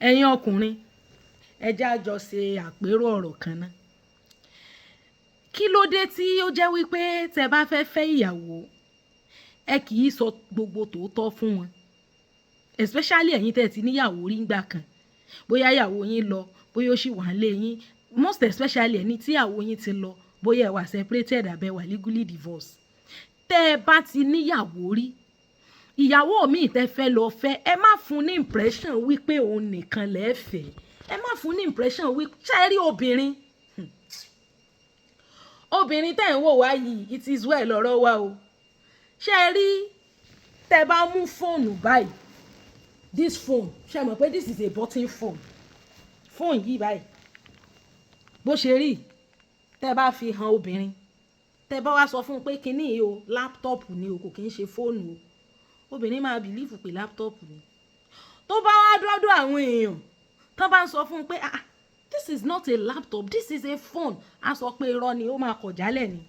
Ẹ̀yin ọkùnrin, ẹ jẹ́ á jọ ṣe àpérò ọ̀rọ̀ kan ná. Kí ló dé tí ó jẹ́ wípé tẹ bá fẹ́ fẹ́ ìyàwó, ẹ kì í sọ gbogbo tòótọ́ fún wọn? Especially ẹ̀yin tẹ́ ẹ ti níyàwó rí nígbà kan. Bóyá ìyàwó yín lọ, bóyá ó sì wà nílé yín. Most especially ẹni tí ìyàwó yín ti lọ, bóyá ẹ wà separated àbí ẹ wà legally divorced. Tẹ́ ẹ bá ti níyàwó rí, ìyàwó míì tẹ́ fẹ́ lọ fẹ́, ẹ má fún ní impression wípé òun nìkan lẹ fẹ́. Ẹ má fún ní impression wípé, ṣé ẹ rí obìnrin? Obìnrin tẹ́ ẹ̀ ń wò wá yìí, it is well lọ́rọ̀ wa o. Ṣé ẹ rí tẹ́ bá mú fóònù báyìí, this phone, ṣé ẹ mọ̀ pé this is a button phone? Phone yìí báyìí, bó ṣe rí, tẹ́ bá fi hàn obìnrin, tẹ́ bá wá sọ fún un pé kíní yìí o, laptop ni o, kò kí ń ṣe fóònù o, obìnrin máa believe pé laptop ni. Tó bá wá dọ́dọ̀ àwọn èèyàn, tán bá ń sọ fún un pé, "Ah, this is not a laptop, this is a phone," á sọ pé irọ́ ni, ó máa kọ̀ jálẹ̀ ni.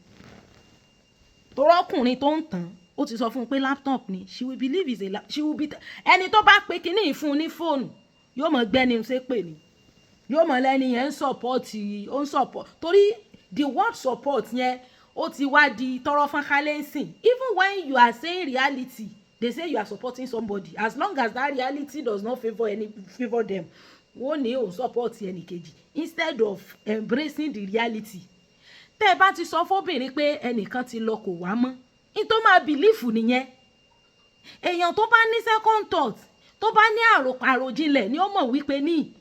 Torí ọkùnrin tó ń tàn, ó ti sọ fún un pé laptop ni. She will believe is a lap she will be ẹni tó bá pe kíní yìí fún un ní fóònù, yóò mọ̀ gbẹ́ni ṣépè ni, yóò mọ̀ lẹ́ni yẹn ń support, ó ń support. Torí the word "support" yẹn, ó ti wá di tọrọ fọ́nkálẹ̀ ń sìn. Even when you are saying reality, they say you are supporting somebody. As long as that reality does not favour them, wọ́n ní òun support ẹnì kejì instead of embracing the reality. Tẹ́ ẹ bá ti sọ fóbìnrin pé ẹnìkan ti lọ, kò wá mọ́, ní tó máa believe nìyẹn. Èèyàn tó bá ní second thought, tó bá ní àròjinlẹ̀ ni ó mọ̀ wípé ní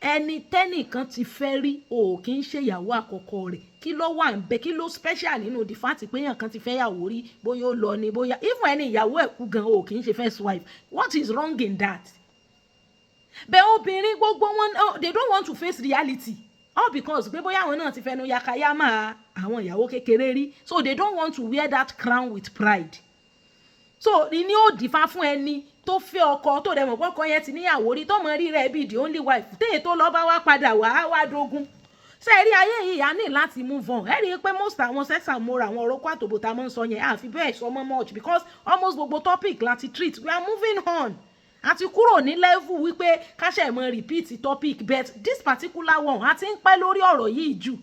ẹni tẹ́nìkan ti fẹ́ rí o, kì í ṣe ìyàwó àkọ́kọ́ rẹ̀. Kí ló wà ń bẹ? Kí ló special nínú the fact pé èèyàn kan ti fẹ́ yàwó rí, bóyá ó lọ ni, bóyá even ẹni ìyàwó ẹ̀ kú gan o, kì í ṣe first wife? What is wrong in that? Bẹ́ẹ̀ obìnrin gbogbo wọn, oh, they don't want to face reality, all because pé bóyá àwọn náà ti fẹnu yakaya máa àwọn ìyàwó kékeré rí, so they don't want to wear that crown with pride. So ní ó dìfá fún ẹni tó fẹ́ ọkọ tó dẹ̀ mọ̀ pé ọkọ yẹn ti níyàwó rí, tó mọ rí rẹ̀ bíi the only wife, téè tó lọ bá wá padà wá, á wá dógún. Ṣé ẹ rí ayé yìí, a ní láti move on. Ẹ rí i pé most àwọn sex and moral, àwọn ọ̀rọ̀ kó àtòbò tá a máa ń sọ yẹn, àfi bẹ́ẹ̀ sọ mọ́ much, because almost gbogbo topic láti treat. We are moving on, a ti kúrò ní level wípé ká ṣe mọ́ repeat topic, but this particular one, a ti ń pẹ́ lórí ọ̀rọ̀ yìí jù.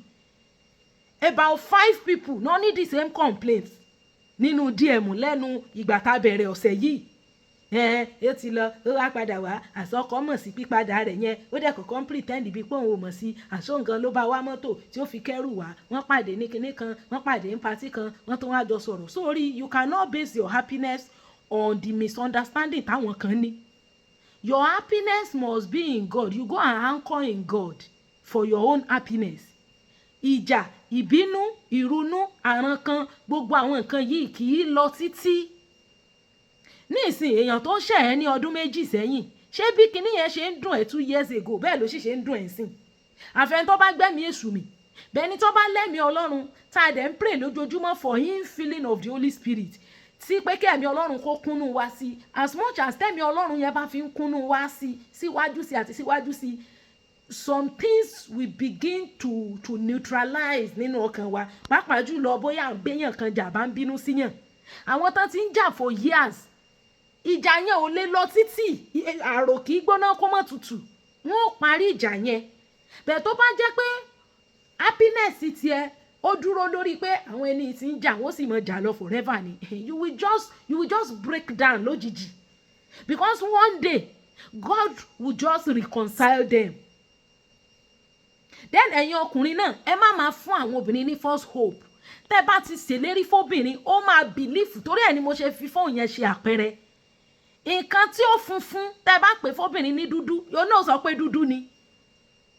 About five people no need the same complaint nínú DM lẹ́nu ìgbà tá a bẹ̀rẹ̀ ọ̀sẹ̀ yìí. Ẹ ó ti lọ, ó wá padà wá, àsọkọ mọ̀ sí pípadà rẹ̀ yẹn, ó dẹ̀ kọ́kọ́ ń pretend bíi pé òun ò mọ̀ sí, àṣọ nǹkan ló bá wá mọ́tò tí ó fi kẹ́rù wá. Wọ́n pàdé ní kinní kan, wọ́n pàdé ní party kan, wọ́n tún wá jọ sọ̀rọ̀. Sorry, you cannot base your happiness on the misunderstanding táwọn kan ní. Your happiness must be in God. You go and anchor in God for your own happiness. Ìjà, ìbínú, ìrunú, àrankàn, gbogbo àwọn nǹkan yìí kì í lọ títí. Nísìn, èèyàn tó ṣẹ̀ ẹ́ ní ọdún 2 sẹ́yìn, ṣé bí kinní yẹn ṣe ń dùn ẹ́ 2 years ago, bẹ́ẹ̀ ló sì ṣe ń dùn ẹ́ sìn? Àfẹn tó bá gbẹ́mìí èṣù mi bẹ́ẹ̀ ni, tó bá lẹ́mìí Ọlọ́run, tá a dẹ̀ ń pray lójoojúmọ́ for him filling of the Holy Spirit, tí pé kí ẹ̀mí Ọlọ́run kó kúnnú wá sí. As much as tẹ̀mí Ọlọ́run yẹn bá fi ń kúnnú wá sí, síwájú sí àti síwájú sí, some things will begin to neutralize nínú ọkàn wa. Pàápàá jùlọ bóyá à ń gbéyàn kan jà, bá ń bínú síyàn, àwọn tán ti ń jà for years, ìjà yẹn ò lè lọ títì. Àrò kì í gbóná kó mọ́ tutù, wọn ò parí ìjà yẹn. Bẹ́ẹ̀ tó bá jẹ́ pé happiness tiẹ̀ ó dúró lórí pé àwọn ẹni tí ń jà, wọ́n sì mọ̀ jà lọ forever ni, you will just break down lójijì, because one day God will just reconcile them. Then ẹ̀yin ọkùnrin náà, ẹ má máa fún àwọn obìnrin ní false hope. Tẹ́ bá ti ṣèlérí fóbìnrin, ó máa believe. Torí ẹ̀ ni mo ṣe fi fóònù yẹn ṣe àpẹẹrẹ. Nǹkan tí ó funfun, tẹ́ bá pè fóbìnrin ní dúdú, yóò náà sọ pé dúdú ni.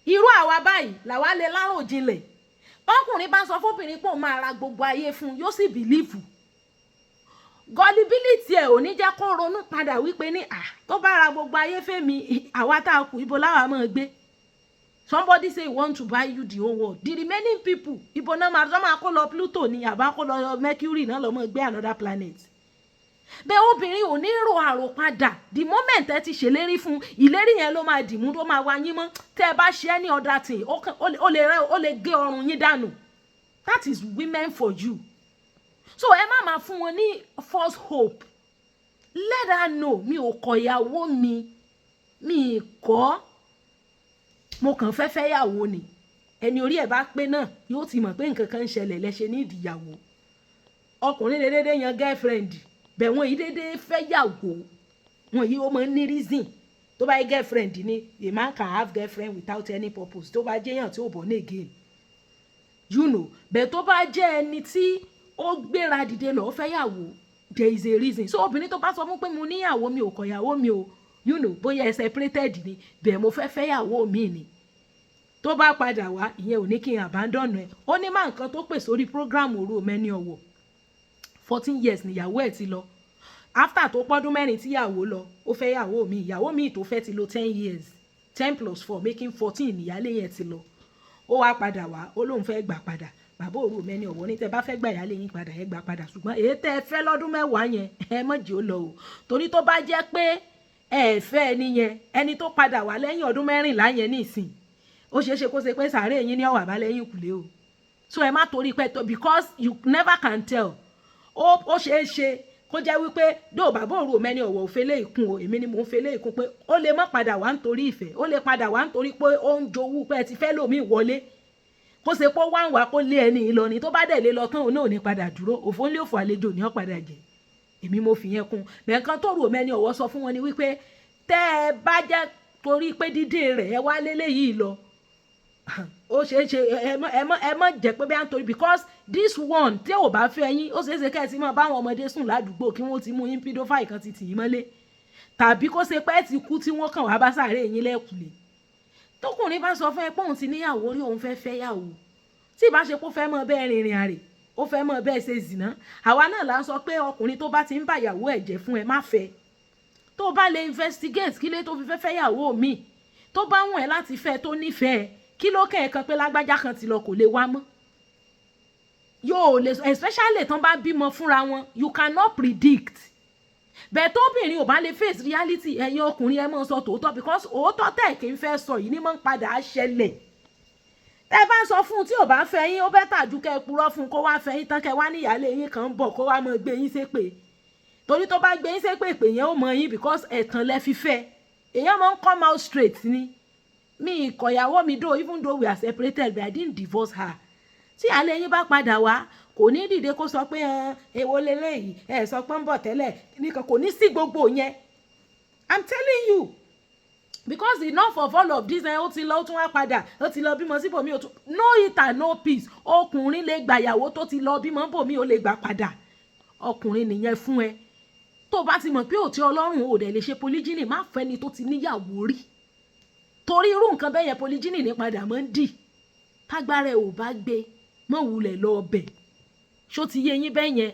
Irú àwa báyìí làwa lè láròjinlẹ̀. Ọkùnrin bá sọ fóbìnrin pé òun máa ra gbogbo ayé fún un, yóò sì believe. Gullibility ẹ̀ ò ní jẹ́ kó ronú padà wípé ní à tó bá ra gbogbo ayé fẹ́mi, àwa tá a kù, ibo láwa máa gbé? Somebody say he want to buy you the whole world, the remaining people, ibo náà máa máa kó lọ? Pluto ni àbá kó lọ Mercury náà lọ mọ́ gbé, another planet. Bẹ́ẹ̀ obìnrin ò ní ro àròpadà. The moment ẹ ti ṣèlérí fún, ìlérí yẹn ló máa dìmú, tó máa wá yín mọ́. Tẹ́ ẹ bá ṣe any other thing, ó lè rẹ́, ó lè gé ọrùn yín dànù. That is women for you. So ẹ má máa fún wọn ní false hope. Let her know, mi ò kọ ìyàwó mi, mi kọ́. Mo kàn fẹ́ fẹ́yàwó ni. Ẹni orí ẹ̀ bá pé náà yóò ti mọ̀ pé nǹkan kan ń ṣẹlẹ̀ lẹ́ṣẹ̀ ní ìdíyàwó. Ọkùnrin lè dédé yan girlfriend bẹ̀, wọ́n yìí dédé fẹ́yàwó. Wọ́n yìí, ó máa ń ní reason. Tó bá yẹ girlfriend ni, a man can have girlfriend without any purpose, tó bá jẹ́yàn tí ò born again. Bẹ́ẹ̀ tó bá jẹ́ ẹni tí ó gbéra dìde lọ́ọ́ fẹ́yàwó, there is a reason. So obìnrin tó bá sọ fún pé mo níyàwó, mi ò kọ̀yàwó mi o, bóyá ẹ separated ni, bẹ́ẹ̀ mo fẹ́ fẹ́yàwó mi ni, tó bá padà wá, ìyẹn ò ní kí n abandon ẹ. Ó ní má nǹkan tó pè sórí program òru mẹ́ni ọ̀wọ̀. 14 years níyàwó ẹ̀ ti lọ. After tó pọ́dún 4 tíyàwó lọ, ó fẹ́ yàwó mi. Ìyàwó mi tó fẹ́ ti lò 10 years. 10 plus 4 making 14. Ìyálé yẹn ti lọ, ó wá padà wá, ó lóun fẹ́ gbà padà. Bàbá òru mẹ́ni ọ̀wọ́ ní tẹ́ bá fẹ́ gbà ìyálé yín padà, ẹ gbà padà, ṣùgbọ́n èyí tẹ́ ẹ fẹ́ lọ́dún 10 yẹn, ẹ má jẹ́ ó lọ o, torí tó bá jẹ́ pé ẹ fẹ́ ẹni yẹn, ẹni tó padà wá lẹ́yìn ọdún 14 yẹn nísìn, ó ṣeé ṣe kó ṣe pé sàárè yín ní ọ̀wà bá lẹ́yìn ìkùlé o. So ẹ má torí pé tó, because you never can tell. Ó ṣeé ṣe kó jẹ́ wípé dóò bàbá òru mẹ́ni ọ̀wọ̀ òfin lè kún o. Èmi ni mò ń fẹ́ lè kún pé ó lè má padà wá nítorí ìfẹ́, ó lè padà wá nítorí pé ó ń jowú pé ẹ ti fẹ́ lòmíì wọlé, kó ṣe pé ó wá ń wá kó lé ẹni lọ ni. Tó bá dẹ̀ lé lọ tán, òun náà ò ní padà dúró. Òfò ńlé, òfò àlejò ní ó padà jẹ́. Èmi mo fi yẹn kún mẹ́ẹ̀kan tó rò mẹ́ni ọ̀wọ́ sọ fún wọn ni wípé tẹ́ ẹ bá jẹ́ torí pé dídé rẹ̀ ẹ wá lélẹ́yìí lọ, ó ṣeé ṣe ẹ mọ jẹ́ pé bí à ń torí, because this one tí ò bá fẹ́ yín, ó ṣeé ṣe kẹ́ ẹ ti mọ báwọn ọmọdé sùn ládùúgbò, kí wọ́n ti mú yín pedophile kan ti tì yín mọ́lé, tàbí kó ṣe pé ẹ ti kú tí wọ́n kàn wá bá sàárè yín lẹ́kùlé. Tókùnrin bá sọ fún ẹ pé òun ti níyàwó rí, òun fẹ́ fẹ́ yàwó, tí ìbá ṣe pé ó fẹ́ mọ bẹ́ẹ̀ rìnrìn àrè, ó fẹ́ mọ bẹ́ẹ̀ ṣe zìnà. Àwa náà là ń sọ pé ọkùnrin tó bá ti ń bàyàwó ẹ̀ jẹ́ fún ẹ, má fẹ́. Tó bá lè investigate kí lè tó fi fẹ́ fẹ́ yàwó mi, tó bá wùn ẹ́ láti fẹ́, tó nífẹ̀ẹ́, kí ló kẹ́ ẹ̀ kan pé lágbájá kan ti lọ, kò lè wá mọ́? Yóò lè, especially tán bá bímọ fúnra wọn. You cannot predict. Bẹ́ẹ̀ tóbìnrin ò bá lè face reality, ẹ̀yin ọkùnrin, ẹ máa sọ tòótọ́, because òótọ́ tẹ̀ kí n fẹ́ sọ yìí ní máa ń padà ṣẹlẹ̀. Tẹ́ bá sọ fún un tí ò bá fẹ́ yín, ó better ju kẹ́ ẹ purọ́ fún un kó wá fẹ́ yín tán, kẹ́ wá níyàlé yín kan ń bọ̀, kó wá máa gbé yín ṣépè. Torí tó bá gbé yín ṣépè pé yẹn ó mọ yín, because ẹ̀tàn lẹ fi fẹ́. Èèyàn máa ń come out straight ni. Mi ìkọ̀yàwó mi though, even though we are separated, but I didn't divorce her. Tí àlẹ́ yín bá padà wá, kò ní dìde kó sọ pé èwo leléyìí, ẹ sọ pé ń bọ̀ tẹ́lẹ̀ nìkan, kò ní sí gbogbo yẹn. I'm telling you, because enough of all of this. Ẹ ó ti lọ, ó tún wá padà, ó ti lọ bímọ síbòmí, ó tún no eat and no peace. Ọkùnrin lè gbàyàwó tó ti lọ bímọ bòmí, ó lè gbà padà. Ọkùnrin nìyẹn fún ẹ. Tó bá ti mọ̀ pé òtí Ọlọ́run ò dẹ̀ lè ṣe polygyny, má fẹ́ni tó ti níyàwó rí, torí irú nǹkan bẹ́ẹ̀ yẹn, polygyny ní padà máa ń dì. Tágbára ẹ̀ ò bá gbé, mọ̀ wulẹ̀ lọ ọbẹ̀. Ṣó ti yé yín bẹ́ẹ̀ yẹn?